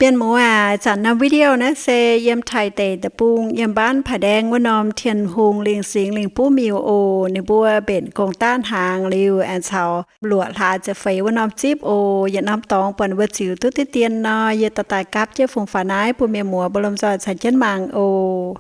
Bienh muoz aac, zanc norm video naaiv se yiem Taiv deic-bung yiem บ้านผาแดง wuov norm Tin-Hungh Lingh Singx Lingh Buv Miuc oc. Ninh mbuo mbenc gong-daqv hnaangx liuz aengx caux luoqc hlaax ziepc feix wuov norm zipv oc. Yietc norm dorngx buatc ninh mbuo ziux duqv diqv dien nor, yie daaih daaih gapv jienv fungx faaux naaiv bun mienh muoz mbuo lomh nzoih caux jienv mangc oc.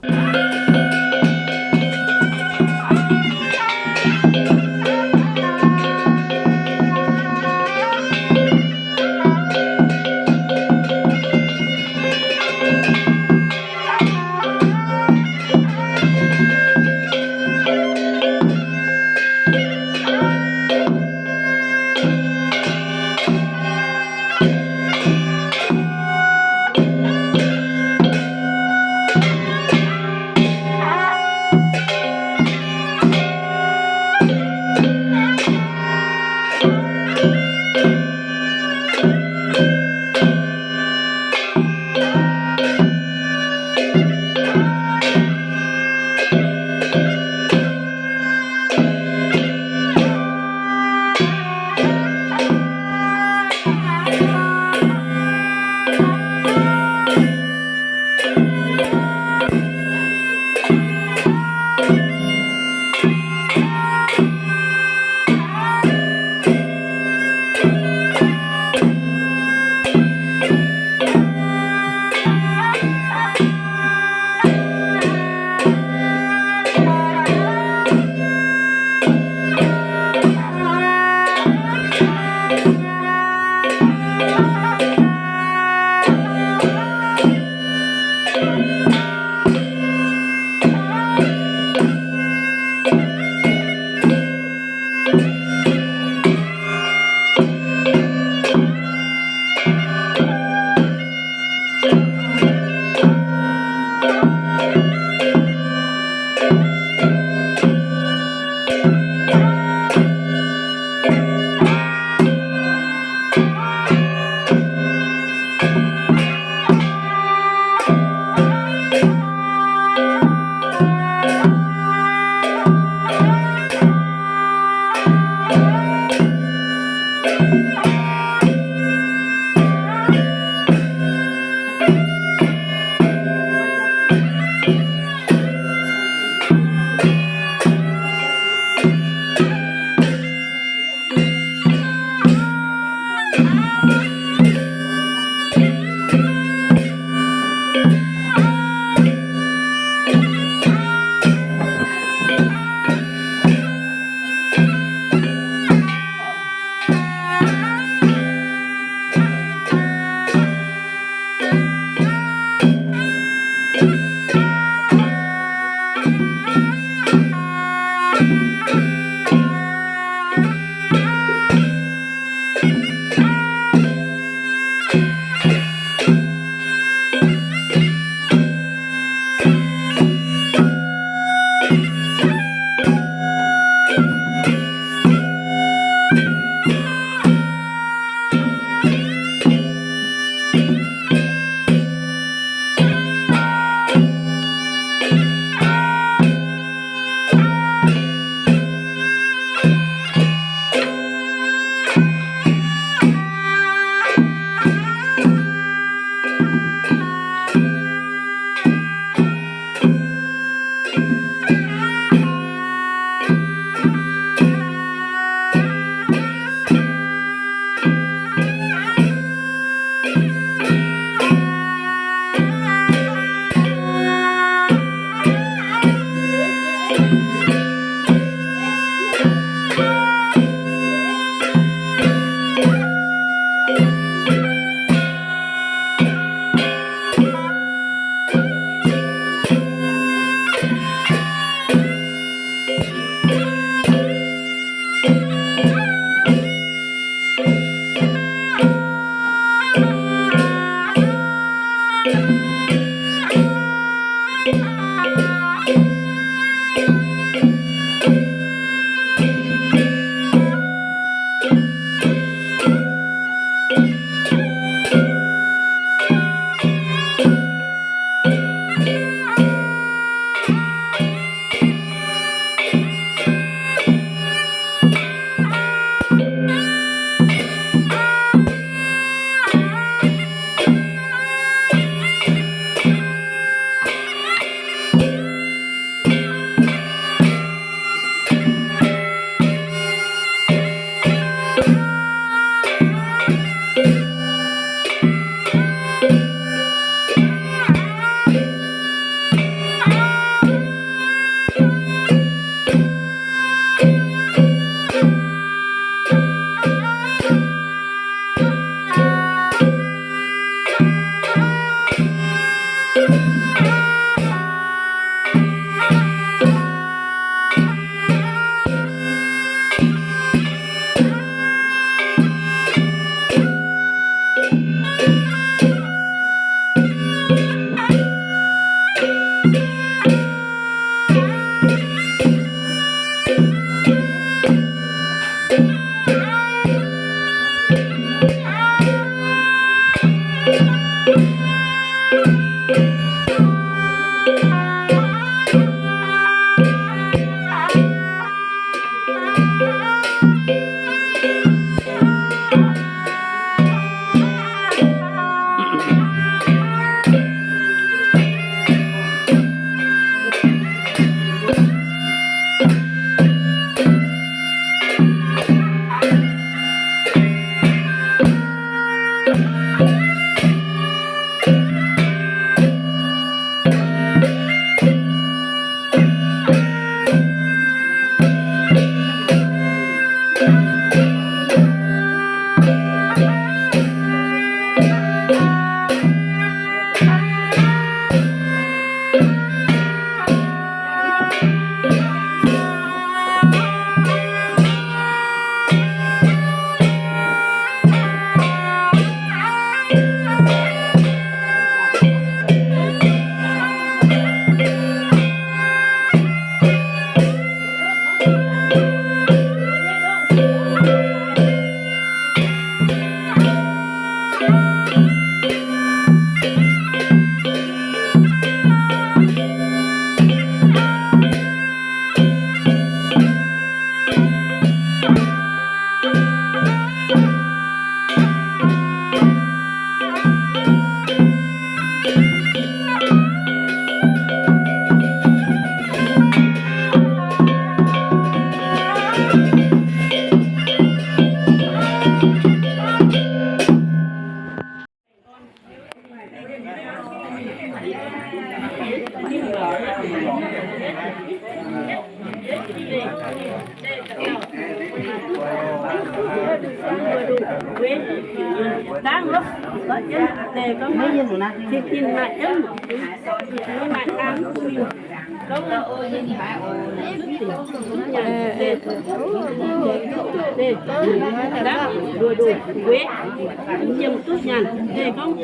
Nyiemc duqv nyanc, se gorngv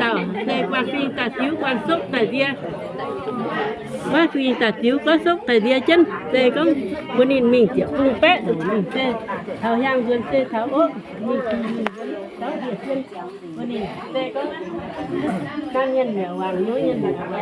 dauh dauh se guangc fingx daaih diux, guangc sopv daaih nzie. Guangc fingx daaih diux, guangc sopv daaih nzie jienv, se gorngv mbuo ninh mingh ziepc fungx baeqv mingh se taux hiaang nzuonx se taux oqv mingh, mingh nzuonx taux njiec jienv. Mbuo ninh se gorngv naaiv mienh mi'aqv, wangc hnyouv mienh mi'aqv.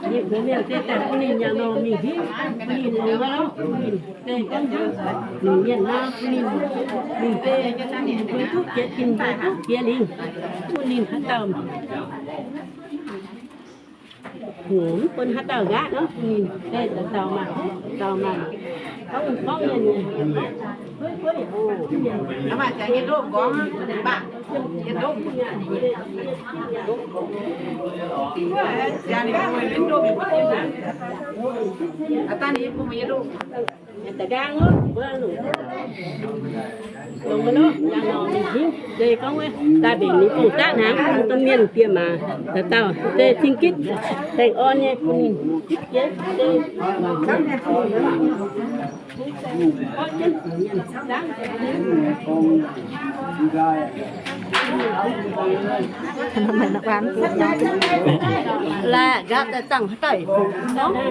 Ninh mbuo mienh se daaih bun ninh nyanc nor mingh hiuv, bun ninh longx wuov lorqc, bun ninh se gorngv hnyouv mienh nor, bun ninh mingh se ninh mbuo duqv jiex tin, mbuo duqv jiex lingh, bun ninh haaix dauh hngongx, mv bun haaix dauh nqaatv nor, bun ninh se dauh dauh mangc, dauh dauh mangc, gorngv gorngv mienh, mienh, mienh, mienh, da'nqaang wuov, mbuo longc, longc maiv nor, yangh norm ninh hingv, se gorngv wuov daaih mbenc ninh gong-daqv hnangv, domh mienh diex maac dauh dauh, se cing gitv baengh orn nyei, bun ninh gitv jiex, se Laaic nqaatv daaih dangh haaix dauh ih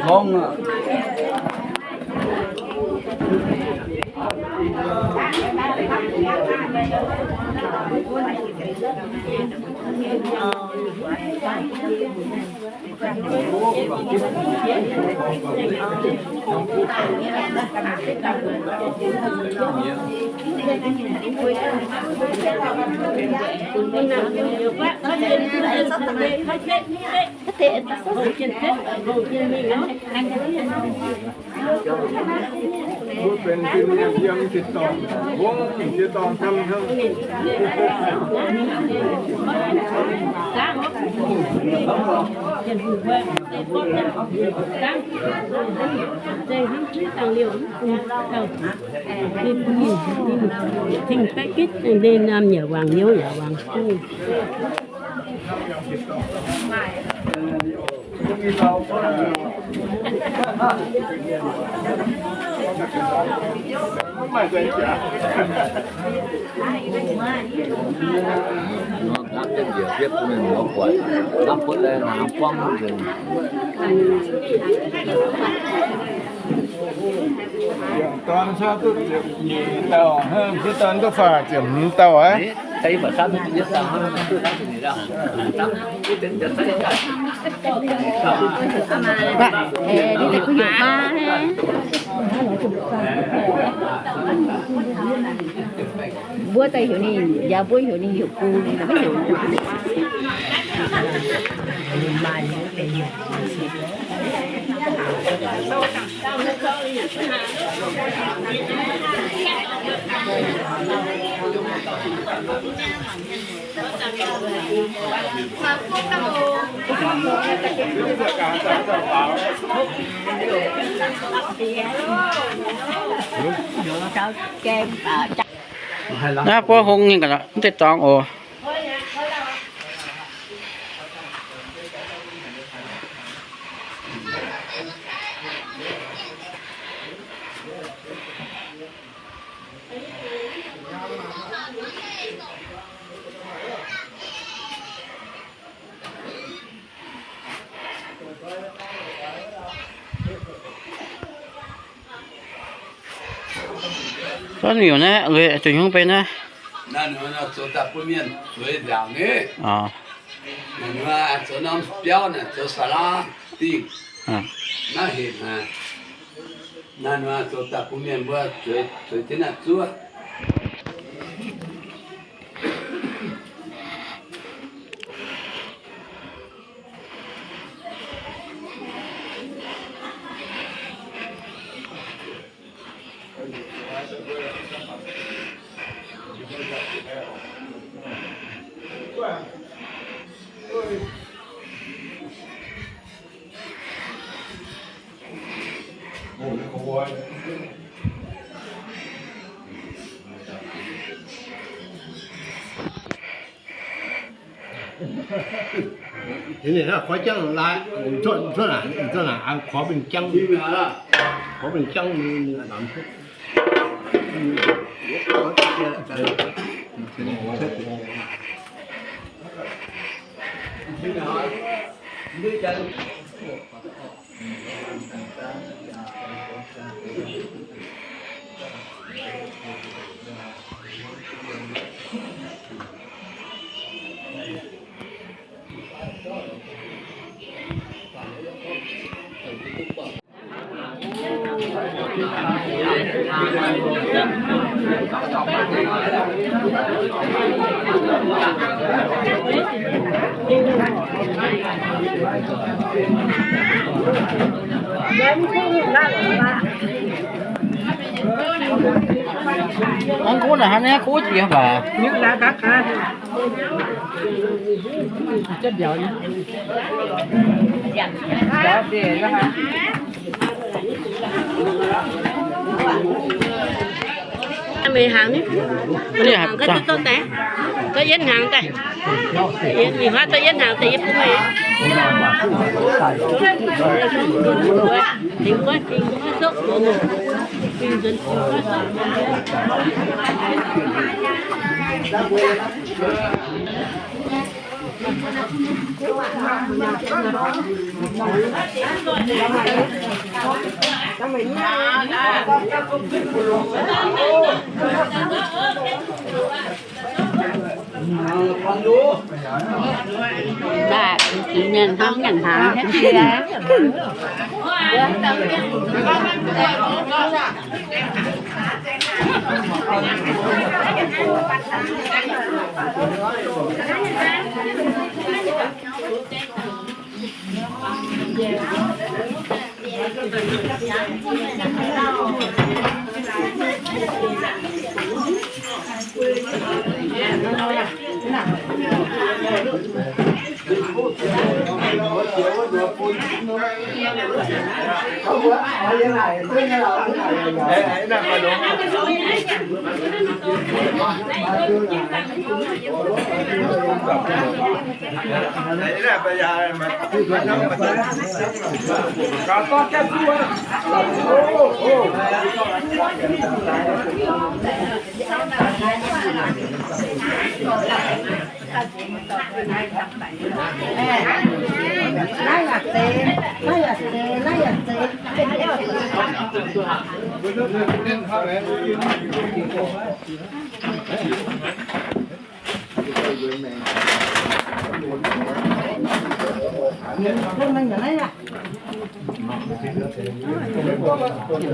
fungx nor. Mbuo benx fin-mienh yiem zinh dorngh, mbuo zinh dorngh camv hnangv. Cingx baeqv gitv, ninh naamh nyiec wangc, nyouz yaac wangc. Dorn sou duqv ziepc nyeic dauh, hnangv m'sieqv dorn duqv faah ziepc hmz dauh aqv. Mbuo daaih heuc ninh, yaac mbuo heuc ninh heuc bung, ninh maiv heuc. Naaiv buov hung nyei ga'naaiv, mv deix dorngx oc. Gorngv miuc naaiv, zuqc hnyouv benx naaiv. Naaiv nor zoux daaih bun mienh zueiz nzaangc nyei. Naaiv nor zoux norm biauv naaic, zoux saalaa dingh. Naaiv hec naaic. Naaiv nor zoux daaih bun mienh mbuo zueiz, zueiz jienv naaiv zuov. Ninh naaiv koi jangv laaix, cuotv naaic, cuotv naaic, koi benx jangv, koi benx jangv, ninh lamz cuotv. Hnangv kuv naaic hnangv naaiv kuv jiex baac. Meih hnaangx ni? Hnaangx gaax, gauh yietv hnaangx daaih. Meih huaav gauh yietv hnaangx daaih, yie bun meih. Dingc guaiv, dingc guaiv soqv. Mienh hnamv mienh hnaangx nyei.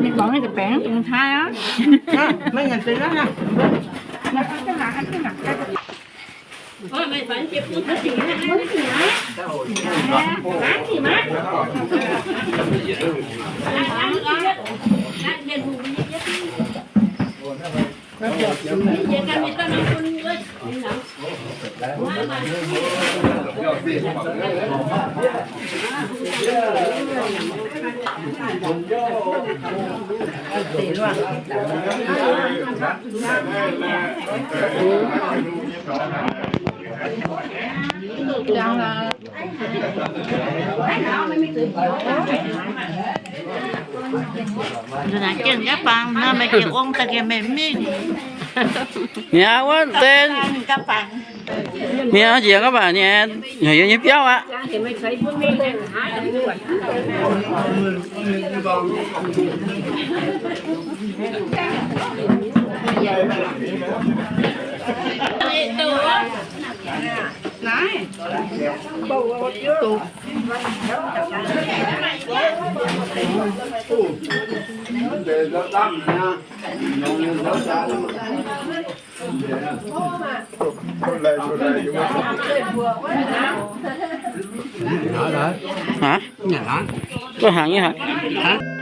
Mienh muoz nyei deix baengx dingc cai aqv. Mienh muoz deix aqv. Nzuonx naaic jienv gapv bangc nor, meih jienv ong daaih gengh meih mingh. Mi'aqv, wuov deix. Mi'aqv, njiec gapv baac nyei, heuc yie nyei biauv aqv. Hả? Có hàng nhé hả? Hả?